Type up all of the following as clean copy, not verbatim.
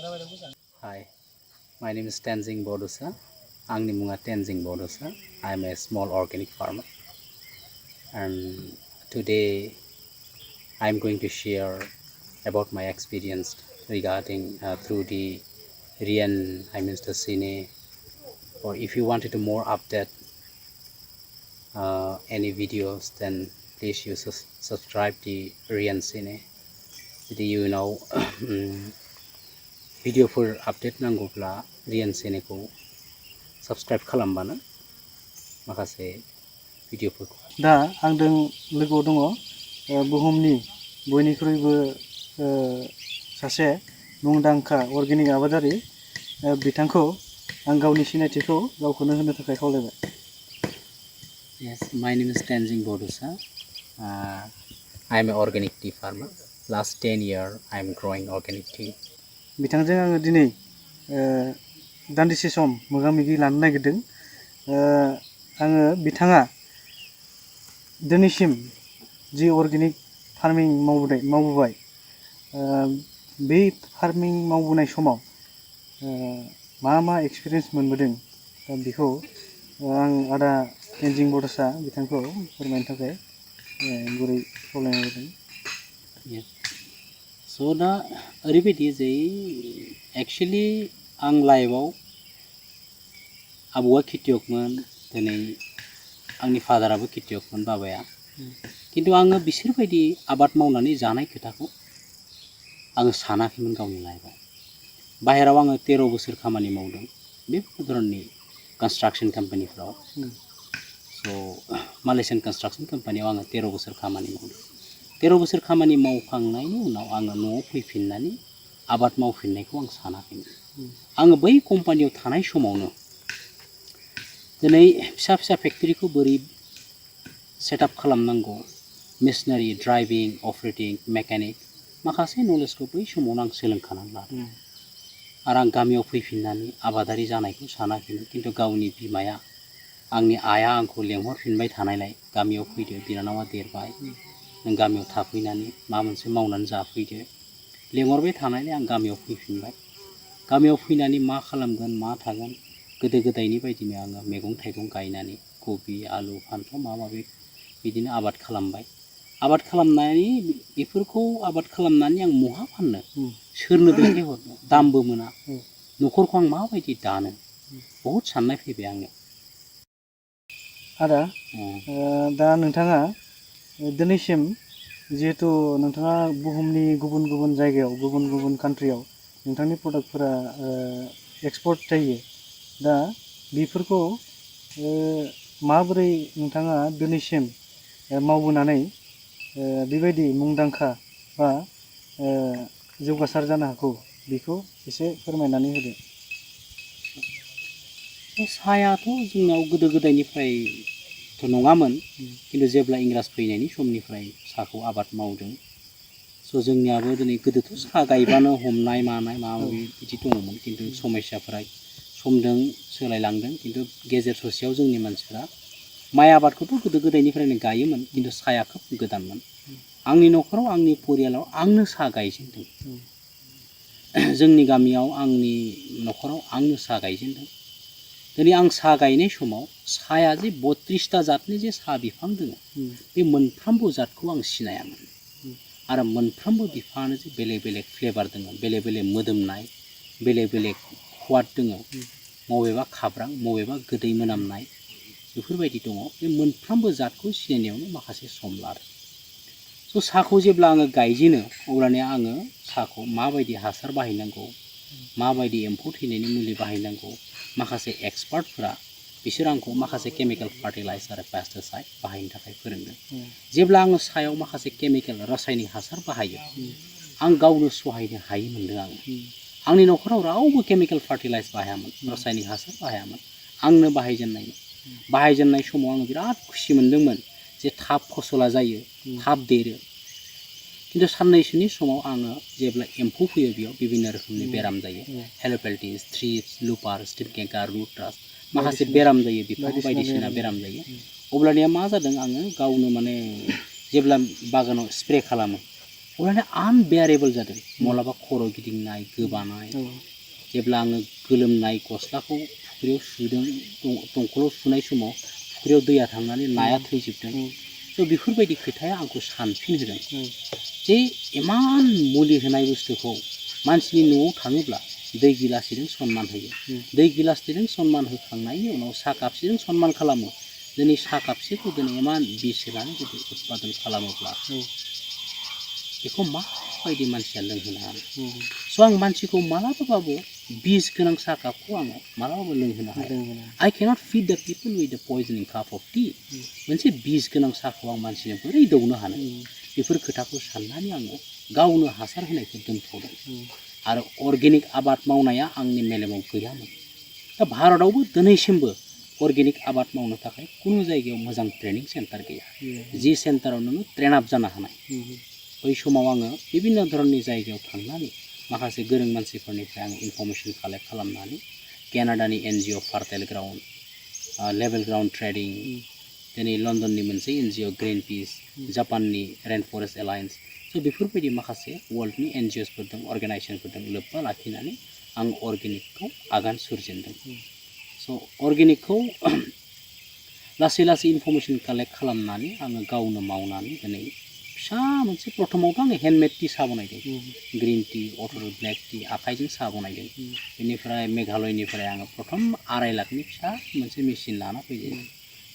Hi, my name is Tenzing Bodosa. Angni munga Tenzing Bodosa. I'm a small organic farmer, and today I'm going to share about my experience regarding through the Rian Minister Cine. Or if you wanted to more update any videos, then please you subscribe the Rian Cine. Jadi you know video for update nanggubla Rian Cine ko subscribe खालामबानो माखासे भिडिअफोरखौ दा आंदों लोगोआव दङ बुहुमनि बयनिख्रुइबो सासे मुंदांखा organic आबादारि बिथांखौ आं गावनि सिनायथिखौ गावखौनो होनो थाखाय खावलायबाय। Yes, my name is Tenzing Bodosa. I am an organic tea farmer. Last 10 years I am growing organic tea. बिथांजों आङो दिनै दान्दिसे सम मोगा-मोगि लानो नागिरदों। आङो बिथाङा दिनैसिम जि अर्गेनिक फार्मिं मावबोबाय बे फार्मिं मावबोनाय समाव मा एक्सपिरियेन्स मोनबोदों दा बेखौ आं आदा तेनजिं बड'सा बिथांखौ फोरमायनो थाखाय गुरै खावलायनाय जादों। So दा ओरैबायदि जे एक्चुअली आं लाइफआव आबौआ खेतियकमोन, दिनै आंनि फादाराबो खेतियकमोन बाबाया, किन्तु आङो बिसोरबायदि आबाद मावनानै जानाय खोथाखौ आङो सानाखैमोन गावनि लाइफआव। बाहेराव आङो 13 बोसोर खामानि मावदों बे धरननि कन्स्ट्राक्शन कम्पानिफ्राव। सो मालेशियान कन्स्ट्राक्शन कम्पानियाव आङो 13 बोसोर खामानि मावदों। 13 बोसोर खामानि मावखांनायनि उनाव आङो न'आव फैफिननानै आबाद मावफिननायखौ आं सानाखैमोन। आङो बै कम्पानियाव थानाय समावनो दिनै फिसा फिसा फेक्टरिखौ बोरै सेटआप खालामनांगौ, मेशिनारि, ड्राइभिं, अपारेटिं, मेकानिक माखासे नलेजखौ बै समावनो आं सोलोंखानानै लादों। आरो आं गामियाव फैफिननानै आबादारि जानायखौ सानाखैमोन, किन्तु गावनि बिमाया आंनि आइया आंखौ लेंहरफिनबाय थानायलाय गामियाव फैदो, बिनानावा देरबाय, नों गामियाव थाफैनानै मा मोनसे मावनानै जाफैदो लेंहरबाय थानायलाय आं गामियाव फैफिनबाय। गामियाव फैनानै मा खालामगोन मा थागोन गोदो गोदायनि बायदिनो आङो मैगं थाइगं गायनानै कबि, आलु, फान्थाव माबा माबि बिदिनो आबाद खालामबाय। आबाद खालामनानै बेफोरखौ आबाद खालामनानै आं महा फाननो, सोरनो दैथायहरनो, दामबो मोना, न'खरखौ आं माबायदि दानो बहुद साननाय फैबाय आंनियाव। आदा दा नोंथाङा दिनैसिम जिहेतु नोंथाङा बुहुमनि गुबुन गुबुन जायगायाव गुबुन गुबुन कान्ट्रियाव नोंथांनि प्रडाक्टफोरा एक्सपर्ट जायो, दा बेफोरखौ माबोरै नोंथाङा दिनैसिम मावबोनानै बेबायदि मुंदांखा बा जौगासार जानो हागौ बेखौ एसे फोरमायनानै होदो। साहायाथ' जोंनाव गोदो गोदायनिफ्रायथ' नङामोन, किन्तु जेब्ला इंराज फैनायनि समनिफ्राय साहाखौ आबाद मावदों। स' जोंनियाबो दिनै गोदोथ' साहा गायबानो हमनाय मानाय माबा माबि बिदि दङमोन, किन्तु समस्याफोरा समजों सोलायलांदों। किन्तु गेजेर ससेयाव जोंनि मानसिफ्रा माइ आबादखौथ' गोदो गोदायनिफ्रायनो गायोमोन, किन्तु साहाया खोब गोदानमोन। आंनि न'खराव आंनि परियालाव आंनो साहा गायजेनदों। जोंनि गामियाव आंनि न'खराव आंनो साहा गायजेनदों। दिनै आं साहा गायनाय समाव साहाया जे 32टा जातनि जे साहा बिफां दङ, बे मोनफ्रोमबो जातखौ आं सिनायामोन। आरो मोनफ्रोमबो बिफाङानो जे बेलेग बेलेग फ्लेभार दङ, बेलेग बेलेग मोदोमनाय, बेलेग बेलेग स्वाद दङ, मबेबा खाब्रां मबेबा गोदै मोनामनाय बेफोरबायदि दङ। बे मोनफ्रोमबो जातखौ सिनायनायावनो माखासे सम लादों। स' साहाखौ जेब्ला आङो गायजेनो अब्लानिया आङो साहाखौ माबायदि हासार बाहायनांगौ, माबायदि एम्फौ थैनायनि मुलि बाहायनांगौ, माखासे एक्सपार्टफोरा बिसोर आंखौ माखासे केमिकेल फार्टिलाइजार आरो पेस्टिसाइड बाहायनो थाखाय फोरोंदों। जेब्ला आङो सायाव माखासे केमिकेल रासायनिक हासार बाहायो, आं गावनो सहायनो हायै मोनदों। आंनि न'खराव रावबो केमिकेल फार्टिलाइजार बाहायामोन, रासायनिक हासार बाहायामोन, आंनो बाहायजेननायमोन। बाहायजेननाय समाव आङो बिराद खुसि मोनदोंमोन जे थाब फसला जायो, थाब देरो। किन्तु साननैसोनि समाव आङो जेब्ला एम्फौ फैयो बेयाव बिभिन्न रोखोमनि बेराम जायो, हेल'पेल्टिस, थ्रिप्स, लुपार, स्टिप केंकार, रुट रास्ट माखासे बेराम जायो, बिफां बायदिसिना बेराम जायो। अब्लानिया मा जादों, आङो गावनो माने जेब्ला बागानाव स्प्रे खालामो अब्लानो आनबेयारेबल जादों माब्लाबा खर' गिदिंनाय गोबानाय जेब्ला आङो गोलोमनाय गस्लाखौ फुख्रियाव सुदों दंखलाव सुनाय समाव फुख्रियाव दैया थांनानै नाया थैजोबदों स' बेफोरबायदि खोथाया आंखौ सानफिन होदों जे इमान मुलि होनाय बुस्थुखौ मानसिनि न'आव थाङोब्ला दै गिलासजों सनमान होयो दै गिलासजों सनमान होखांनायनि उनाव साहा कापसेजों सनमान खालामो दिनै साहा कापसेखौ दिनै इमान बिस होनानै जुदि उत्पादन खालामोब्ला बेखौ माबायदि मानसिया लोंहोनो हानो स' आं मानसिखौ मालाबाबो बिस गोनां साहा कापखौ आङो मालाबाबो लोंहोनो हाया I cannot feed the people with the poisoning cup of tea मोनसे बिस गोनां साहाखौ आं मानसिनो बोरै दौनो हानो बेफोर खोथाखौ साननानै आङो गावनो हासार होनायखौ दोनथ'दों आरो अर्गेनिक आबाद मावनाया आंनि मेलेमाव गैयामोन दा भारतआवबो दिनैसिमबो अर्गेनिक आबाद मावनो थाखाय कुनु जायगायाव मोजां ट्रेनिं सेन्टार गैया जि सेन्टाराव नोङो ट्रेन आप जानो हानाय बै समाव आङो बिभिन्न धरननि जायगायाव थांनानै माखासे गोरों मानसिफोरनिफ्राय आङो इनफरमेसन कालेक्ट खालामनानै केनाडानि NGO fertile ground level ground trading दिनै लन्डननि मोनसे NGO ग्रीन पिस जापाननि रेन फरेस्ट एलायन्स स' बेफोरबायदि माखासे वर्ल्डनि NGOsफोरजों अर्गेनाइजेसनफोरजों लोब्बा लाखिनानै आं अर्गेनिकखौ आगान सुरजेनदों स' अर्गेनिकखौ लासै लासै इनफरमेसन कालेक्ट खालामनानै आङो गावनो मावनानै दिनै फिसा मोनसे प्रथमावथ' आङो हेन्दमेड टि साहा बनायदों ग्रिन टि अटल ब्लेक टि आखाइजों साहा बनायदों बेनिफ्राय मेघालयनिफ्राय आङो प्रथम 2.5 लाखनि फिसा मोनसे मेचिन लाना फैदों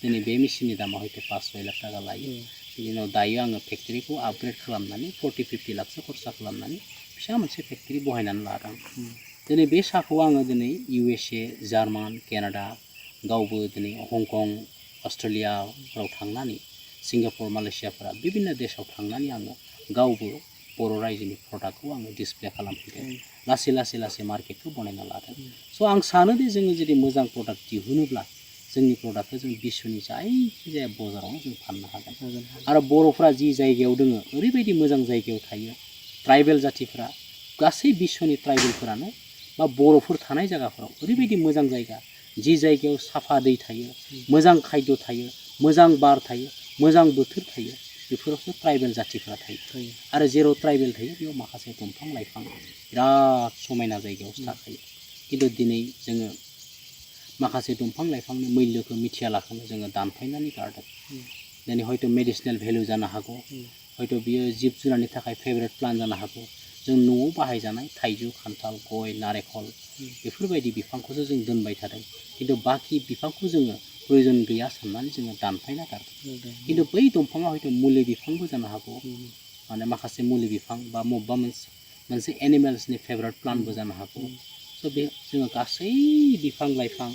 दिनै बे मेचिननि दामा हयथ' 5-6 लाख थाखा लायो बिनि उनाव दायो आङो फेक्टरिखौ आपग्रेड खालामनानै 40-50 लाखसो खरसा खालामनानै फिसा मोनसे फेक्टरि बहायनानै लादों दिनै बे साहाखौ आङो दिनै USA जार्मान केनाडा गावबो दिनै हंकं अस्ट्रेलियाफ्राव थांनानै सिंगापुर मालয়েशियाफोरा बिभिन्न देशाव थांनानै आङो गावबो बर' रायजोनि प्रडाक्टखौ आङो डिसप्ले खालामफैदों लासै लासै लासै मार्केटखौ बनायना लादों स' आं सानोदि जोङो जुदि मोजां प्रडाक्ट दिहुनोब्ला जोंनि प्रडाक्टखौ जों बिश्वनि जायखिजाया बजारावनो जों फाननो हागोन आरो बर'फ्रा जि जायगायाव दङ ओरैबायदि मोजां जायगायाव थायो ट्राइबेल जातिफ्रा गासै बिश्वनि ट्राइबेलफोरानो बा बर'फोर थानाय जायगाफोराव ओरैबायदि मोजां जायगा जि जायगायाव साफा दै थायो मोजां खायद थायो मोजां बार थायो मोजां बोथोर थायो बेफोरावसो ट्राइबेल जातिफोरा थायो आरो जेराव ट्राइबेल थायो बेयाव माखासे दंफां लाइफां बिराद समायना जायगायावसो थाखायो खिन्थु दिनै जोङो माखासे दंफां लाइफांनि मैल्यखौ मिथियालाखौनो जोङो दानफायनानै गारदों दिनै हयथ' मेडिसिनेल भेलु जानो हागौ हयथ' बियो जिब जुनारनि थाखाय फेभरेट प्लान्ट जानो हागौ जों न'आव बाहायजानाय थाइजौ खान्थाल गय नारेंखल बेफोरबायदि बिफांखौसो जों दोनबाय थादों खिन्थु बाखि बिफांखौ जोङो प्रयोजन गैया साननानै जोङो दानफायना गारदों खिन्थु बै दंफाङा हयथ' मुलि बिफांबो जानो हागौ माने माखासे मुलि बिफां बा बबेबा मोनसे एनिमेल्सनि फेभरेट प्लान्टबो जानो हागौ स' बे जोङो गासै बिफां लाइफां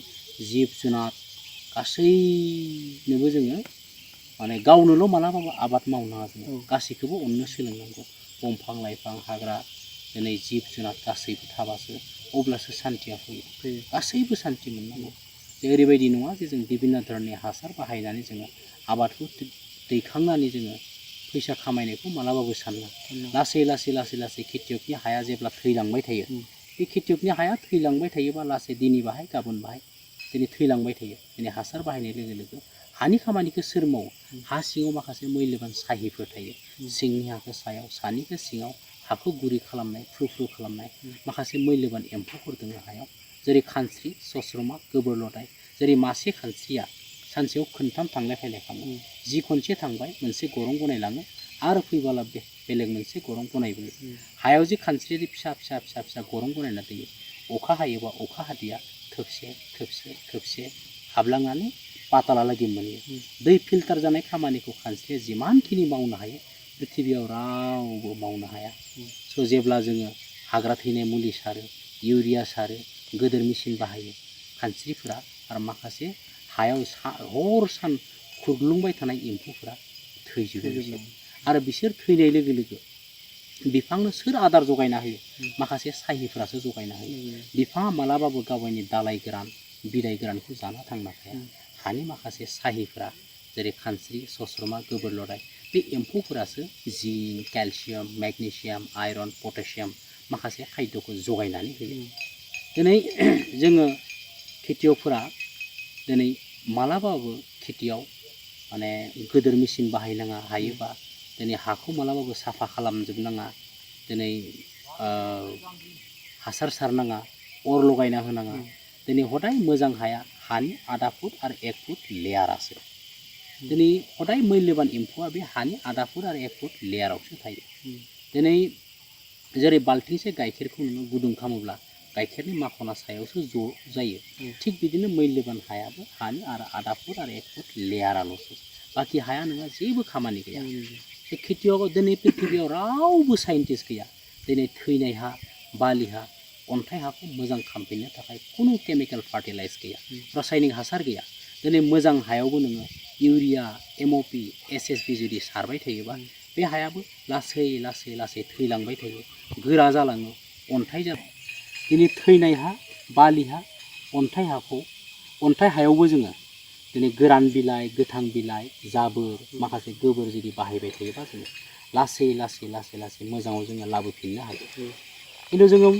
जिब जुनार गासैनोबो जोङो माने गावनोल' मालाबाबो आबाद मावनाङा जोङो गासैखौबो अननो सोलोंनांगौ दंफां लाइफां हाग्रा दिनै जिब जुनार गासैबो थाबासो अब्लासो सान्थिया फैयो गासैबो सान्थि मोननांगौ जे ओरैबायदि नङा जे जों बिभिन्न धरननि हासार बाहायनानै जोङो आबादखौ दैखांनानै जोङो फैसा खामायनायखौ मालाबाबो सानला लासै लासै लासै लासै खेथियकनि हाया जेब्ला थैलांबाय थायो बे खेथियकनि हाया थैलांबाय थायोबा लासै दिनै बाहाय गाबोन बाहाय दिनै थैलांबाय थायो दिनै हासार बाहायनाय लोगो लोगो हानि खामानिखौ सोर मावो हा सिङाव माखासे मैल्यबान साहिफोर थायो सिंनि हाखौ सायाव सानिखौ सिङाव हाखौ गुरै खालामनाय फ्रु खालामनाय माखासे मैल्यबान एम्फौफोर दङ हायाव जेरै खानस्रि सस्रमा गोबोर लदाय जेरै मासे खानस्रिया सानसेयाव खनथाम थांलाय फैलाय खालामो जि खनसे थांबाय मोनसे गरं बनायलाङो आरो फैबाला बेलेग मोनसे गरं बनायबोयो हायाव जे खानस्रिया फिसा फिसा फिसा फिसा गरं बनायना दोयो अखा हायोबा अखा हादैया थोबसे थोबसे थोबसे हाबलांनानै पातालालागि मोनहैयो दै फिल्टार जानाय खामानिखौ खानस्रिया जिमानखिनि मावनो हायो पृथिबियाव रावबो मावनो हाया स' जेब्ला जोङो हाग्रा थैनाय मुलि सारो इउरिया सारो गोदोर मेचिन बाहायो खानस्रिफोरा आरो माखासे हायाव हर सान खुरग्लुंबाय थानाय एम्फौफोरा थैजोबो आरो बिसोर थैनाय लोगो लोगो बिफांनो सोर आदार जगायना होयो माखासे साहिफ्रासो जगायना होयो बिफाङा मालाबाबो गावनि दालाइ गोरान बिलाइ गोरानखौ जाना थांना थाया हानि माखासे साहिफ्रा जेरै खानस्रि सस्रमा गोबोर लदाय बे एम्फौफोरासो जिंक केलसियाम मेगनेसियाम आयरन पटेसियाम माखासे खायद'खौ जगायनानै होयो दिनै जोङो खेथियकफोरा दिनै मालाबाबो खेथियाव माने गोदोर मेचिन बाहायनाङा हायोबा दिनै हाखौ मालाबाबो साफा खालामजोबनाङा दिनै हासार सारनाङा अर लगायना होनाङा दिनै हदाय मोजां हाया हानि आधा फुट आरो 1 फुट लेयारासो दिनै हदाय मैल्यबान एम्फौआ बे हानि आधा फुट आरो 1 फुट लेयारावसो थायो दिनै जेरै बाल्थिंसे गाइखेरखौ नोङो गुदुं खालामोब्ला गाइखेरनि माखना सायावसो ज' जायो थिग बिदिनो मैल्यबान हायाबो हानि आरो आधा फुट आरो 1 फुट लेयाराल'सो बाखि हाया नोंहा जेबो खामानि गैया बे खेथियाव दिनै पृथिबियाव रावबो साइन्टिस्ट गैया दिनै थैनाय हा बालि हा अन्थाइ हाखौ मोजां खालामफिननो थाखाय खुनु केमिकेल फार्टिलाइज गैया रासायनिक हासार गैया दिनै मोजां हायावबो नोङो इउरिया एमअपि एसएसपि जुदि सारबाय थायोबा बे हायाबो लासै लासै लासै थैलांबाय थायो गोरा जालाङो अन्थाइ जालाङो दिनै थैनाय हा बालि हा अन्थाइ हाखौ अन्थाइ हायावबो जोङो दिनै गोरान बिलाइ गोथां बिलाइ जाबोर माखासे गोबोर जुदि बाहायबाय थायोबा जोङो लासै लासै लासै लासै मोजाङाव जोङो लाबोफिननो हायो खिन्थु जोङो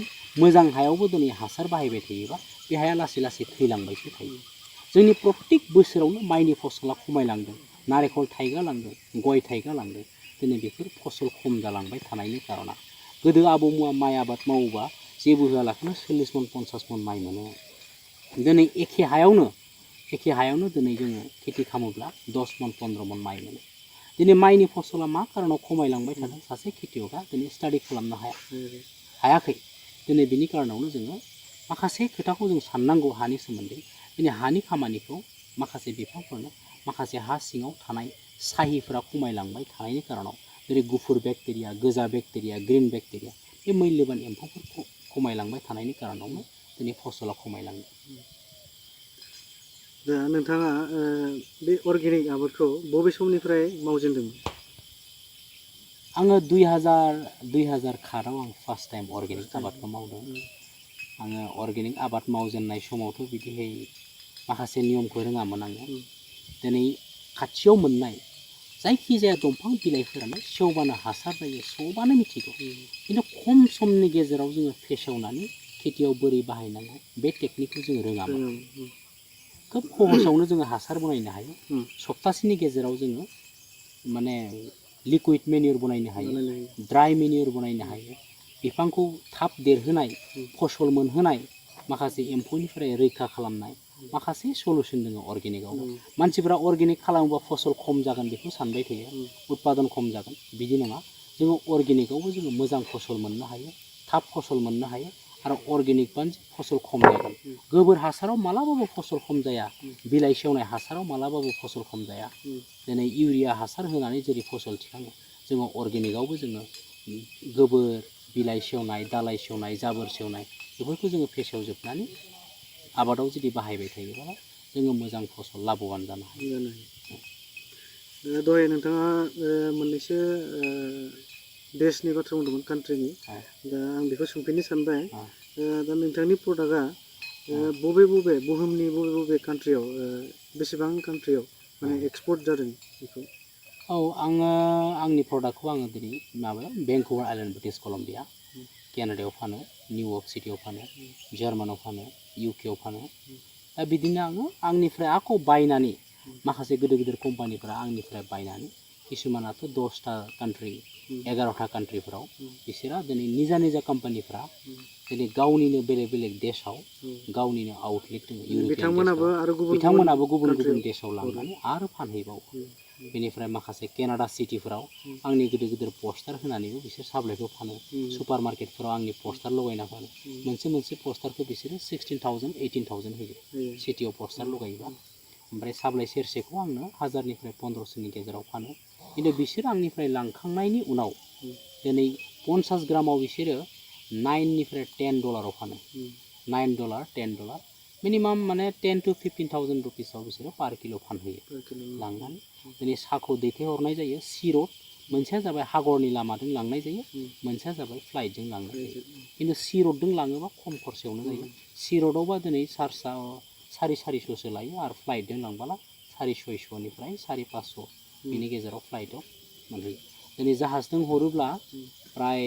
मोजां हायावबो दिनै हासार बाहायबाय थायोबा बे हाया लासै लासै थैलांबायसो थायो जोंनि प्रत्येक बोसोरावनो माइनि फसला खमायलांदों नारेंखल थाइगालांदों गय थाइगालांदों दिनै बेफोर फसल खम जालांबाय थानायनि कारना गोदो आबौमोना माइ आबाद मावोबा जेबो होआलाखैनो 40 मन 50 मन माइ मोनो दिनै एखे हायावनो दिनै जोङो खेथि खालामोब्ला 10 मन 15 मन माइ मोनो दिनै माइनि फसला मा कारनाव खमायलांबाय थादों सासे खेथियगा दिनै स्टाडि खालामनो हायाखै दिनै बिनि कारनावनो जोङो माखासे खोथाखौ जों साननांगौ हानि सोमोन्दै दिनै हानि खामानिखौ माखासे बिफांफोरनो माखासे हा सिङाव थानाय साहिफोरा खमायलांबाय थानायनि कारनाव जेरै गुफुर बेक्टेरिया गोजा बेक्टेरिया ग्रीन बेक्टेरिया बे मैल्यबान एम्फौफोरखौ खमायलांबाय थानायनि कारनावनो दिनै फसला खमायलाङो दा नोंथाङा बे अर्गेनिक आबादखौ बबे समनिफ्राय मावजेनदोंमोन आङो 2000 खाराव आं फार्स्ट टाइम अर्गेनिक आबादखौ मावदों आङो अर्गेनिक आबाद मावजेननाय समावथ' बिदिहाय माखासे नियमखौ रोङामोन आङो दिनै खाथियाव मोननाय जायखिजाया दंफां बिलाइफोरानो सेवबानो हासार जायो सबानो मिथिगौ खिन्थु खम समनि गेजेराव जोङो फेसेवनानै खेथियाव बोरै बाहायनांगौ बे टेकनिकखौ जों रोङामोन खोब सहसावनो जोङो हासार बनायनो हायो सप्तासेनि गेजेराव जोङो माने लिकुइड मेन्युर बनायनो हायो ड्राइ मेन्युर बनायनो हायो बिफांखौ थाब देरहोनाय फसल मोनहोनाय माखासे एम्फौनिफ्राय रैखा खालामनाय माखासे सलुसन दङ अर्गेनिकआव मानसिफोरा अर्गेनिक खालामोबा फसल खम जागोन बेखौ सानबाय थायो उत्पादन खम जागोन बिदि नङा जोङो अर्गेनिकआवबो जोङो मोजां फसल मोननो हायो थाब फसल मोननो हायो आरो अर्गेनिक बानो फसल खम जागोन गोबोर हासाराव मालाबाबो फसल खम जाया बिलाइ सेवनाय हासाराव मालाबाबो फसल खम जाया दिनै इउरिया हासार होनानै जेरै फसल थिखाङो जोङो अर्गेनिकआवबो जोङो गोबोर बिलाइ सेवनाय दालाइ सेवनाय जाबोर सेवनाय बेफोरखौ जोङो फेसेवजोबनानै आबादाव जुदि बाहायबाय थायोब्ला जोङो मोजां फसल लाभवान जानो हायो दहाय नोंथाङा मोननैसो देशनि बाथ्रा बुंदोंमोन कान्ट्रिनि दा आं बेखौ सोंफिननो सानबाय दा नोंथांनि प्रडाक्टआ बबे बुहुमनि बबे कान्ट्रियाव बेसेबां कान्ट्रियाव माने एक्सपर्ट जादों बेखौ आङो आंनि प्रडाक्टखौ आङो दिनै माबायाव भेंकुभार आइलेण्ड ब्रिटिश कलम्बिया केनाडायाव फानो निउयर्क सिटियाव फानो जार्मानाव फानो इउकेआव फानो दा बिदिनो आङो आंनिफ्राय आखौ बायनानै माखासे गिदिर गिदिर कम्पानिफोरा आंनिफ्राय बायनानै किसुमानाथ' 10टा कान्ट्रि 11टा कान्ट्रिफोराव बिसोरा दिनै निजा कम्पानिफ्रा दिनै गावनिनो बेलेग बेलेग देशाव गावनिनो आउटलेट दङ बिथांमोनाबो गुबुन गुबुन देशाव लांनानै आरो फानहैबावो बेनिफ्राय माखासे केनाडा सिटिफोराव आंनि गिदिर गिदिर पस्टार होनानैबो बिसोर साप्लाइखौ फानो सुपार मार्केटफोराव आंनि पस्टार लगायना फानो मोनसे पस्टारखौ बिसोरो 16,000 18,000 होयो सिटियाव पस्टार लगायोबा ओमफ्राय साप्लाइ सेरसेखौ आंनो 1000निफ्राय 1500नि गेजेराव फानो खिन्थु बिसोर आंनिफ्राय लांखांनायनि उनाव दिनै 50 ग्रामाव बिसोरो 9निफ्राय $10 फानो $9 $10 मिनिमाम माने 10 to 15,000 रुपिसाव बिसोरो पार किल' फानहोयो लांनानै दिनै साखौ दैथायहरनाय जायो सी रड मोनसेया जाबाय हागरनि लामाजों लांनाय जायो मोनसेया जाबाय फ्लाइटजों लांनाय जायो खिन्थु सी रडजों लाङोबा खम खरसायावनो जायो सी रडआवबा दिनै चार्जआ 450सो लायो आरो फ्लाइटजों लांबोला 650निफ्राय 550 बिनि गेजेराव फ्लाइटआव मोनहैयो दिनै जाहाजजों हरोब्ला प्राय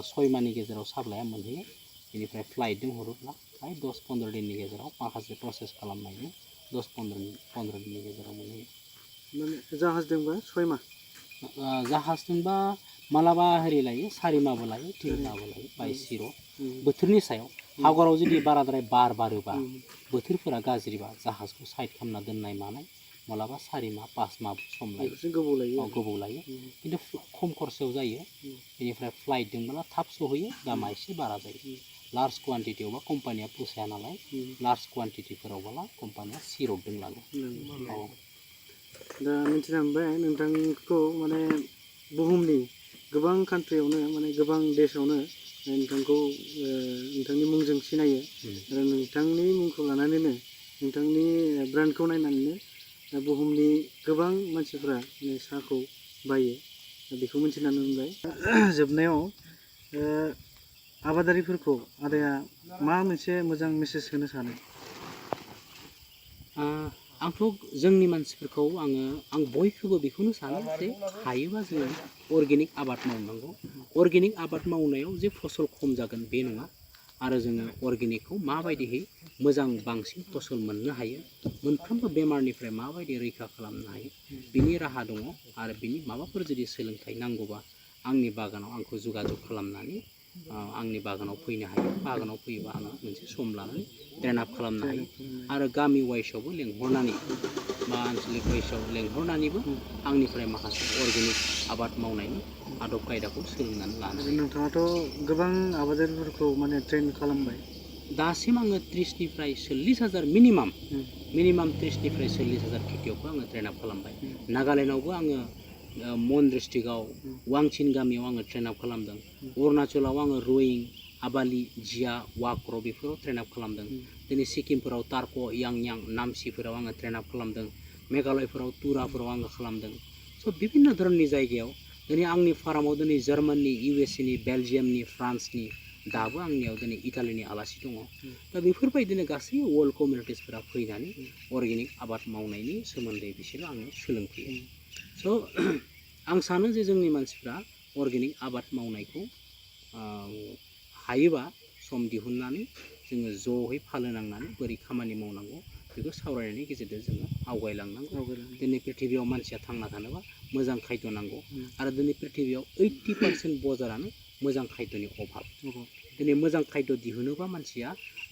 6 माहनि गेजेराव साप्लाइआ मोनहैयो बेनिफ्राय फ्लाइटजों हरोब्ला प्राय 10-15 दिननि गेजेराव माखासे प्रसेस खालामनायनि 10-15 दिननि गेजेराव मोनहैयो जाहाजजोंबा 6 माह जाहाजजोंबा मालाबा हेरि लायो 4 माहबो लायो 3 माहबो लायो बाय सिर' बोथोरनि सायाव हागराव जुदि बाराद्राय बार बारोबा बोथोरफोरा गाज्रिबा जाहाजखौ साइड खालामना दोननाय मानाय मालाबा 4 माह 5 माह सम लायो गोबाव लायो खिन्थु खम खरसायाव जायो बेनिफ्राय फ्लाइटजोंब्ला थाब सहैयो दामा एसे बारा जायो लार्ज क्वान्टिटियावबा कम्पानिया पोसाया नालाय लार्ज क्वान्टिटिफोरावबोला कम्पानिया सिरपजों लाङो दा मिथिना मोनबाय नोंथांखौ माने बुहुमनि गोबां कान्ट्रियावनो माने गोबां देशावनो नोंथांखौ नोंथांनि मुंजों सिनायो आरो नोंथांनि मुंखौ लानानैनो नोंथांनि ब्रान्डखौ नायनानैनो बुहुमनि गोबां मानसिफ्रा साहाखौ बायो बेखौ मिथिनानै मोनबाय जोबनायाव आबादारिफोरखौ आदाया मा मोनसे मोजां मेसेज होनो सानो आंथ' जोंनि मानसिफोरखौ आं बयखौबो बेखौनो सानो जे हायोबा जोङो अर्गेनिक आबाद मावनांगौ अर्गेनिक आबाद मावनायाव जे फसल खम जागोन बे नङा आरो जोङो अर्गेनिकखौ माबायदिहै मोजां बांसिन फसल मोननो हायो मोनफ्रोमबो बेमारनिफ्राय माबायदि रैखा खालामनो हायो बिनि राहा दङ आरो बिनि माबाफोर जुदि सोलोंथाइ नांगौबा आंनि बागानाव आंखौ जगाजग खालामनानै आंनि बागानाव फैनो हायो बागानाव फैयोबा आङो मोनसे सम लानानै ट्रेन आप खालामनो हायो आरो गामि वाइसआवबो लेंहरनानै बा आन्चलिक वाइसआव लेंहरनानैबो आंनिफ्राय माखासे अर्गेनिक आबाद मावनायनि आदब खायदाखौ सोलोंनानै लानो हायो नोंथाङाथ' गोबां आबादारिफोरखौ माने ट्रेन खालामबाय दासिम आङो 30निफ्राय 40,000 मिनिमाम 30निफ्राय 40,000 खेथियावखौ आङो ट्रेन आप खालामबाय नागालेण्डआवबो आङो मन डिस्ट्रिक्टआव वांचिन गामियाव आङो ट्रेन आप खालामदों अरुणाचलाव आङो रयिं आबालि जिया वाक्र बेफोराव ट्रेन आप खालामदों दिनै सिक्किमफोराव तार्क यांयां नामसिफोराव आङो ट्रेन आप खालामदों मेघालयफोराव तुराफोराव आङो खालामदों स' बिभिन्न धरननि जायगायाव दिनै आंनि फार्माव दिनै जार्माननि इउएसएनि बेलजियामनि फ्रान्सनि दाबो आंनियाव दिनै इटालिनि आलासि दङ दा बेफोरबायदिनो गासै वर्ल्ड कमिउनिटिसफोरा फैनानै अर्गेनिक आबाद मावनायनि सोमोन्दै बिसोरो आंनो सोलोंफैयो स' आं सानो जे जोंनि मानसिफ्रा अर्गेनिक आबाद मावनायखौ हायोबा सम दिहुननानै जोङो ज'है फालो नांनानै बोरै खामानि मावनांगौ बेखौ सावरायनायनि गेजेरजों जोङो आवगायलांनांगौ दिनै पृथिबियाव मानसिया थांना थानोबा मोजां खायद' नांगौ आरो दिनै पृथिबियाव 80% बजारानो मोजां खायद'नि अभाब दिनै मोजां खायद' दिहुनोबा मानसिया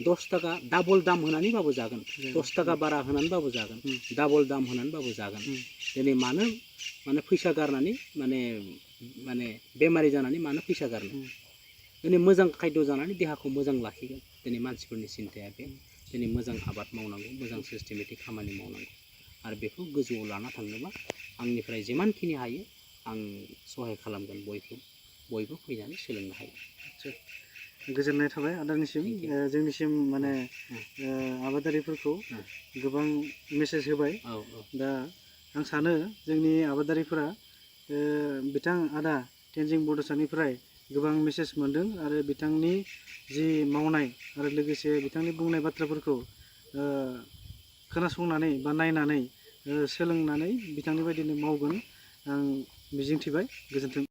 10 थाखा डाबल दाम होनानैबाबो जागोन 10 थाखा बारा होनानैबाबो जागोन डाबल दाम होनानैबाबो जागोन दिनै मानो फैसा गारनानै माने बेमारि जानानै मानो फैसा गारनो दिनै मोजां खायद' जानानै देहाखौ मोजां लाखिगोन दिनै मानसिफोरनि सिन्थाया बे दिनै मोजां आबाद मावनांगौ मोजां सिस्टेमेटिक खामानि मावनांगौ आरो बेखौ गोजौआव लाना थांनोबा आंनिफ्राय जिमानखिनि हायो आं सहाय खालामगोन बयबो फैनानै सोलोंनो हायो गोजोननाय थाबाय आदानिसिम जोंनिसिम माने आबादारिफोरखौ गोबां मेसेज होबाय दा आं सानो जोंनि आबादारिफोरा बिथां आदा तेनजिं बड'सानिफ्राय गोबां मेसेज मोन्दों आरो बिथांनि जि मावनाय आरो लोगोसे बिथांनि बुंनाय बाथ्राफोरखौ खोनासंनानै बा नायनानै सोलोंनानै बिथांनि बायदिनो मावगोन आं मिजिंथिबाय गोजोन्थों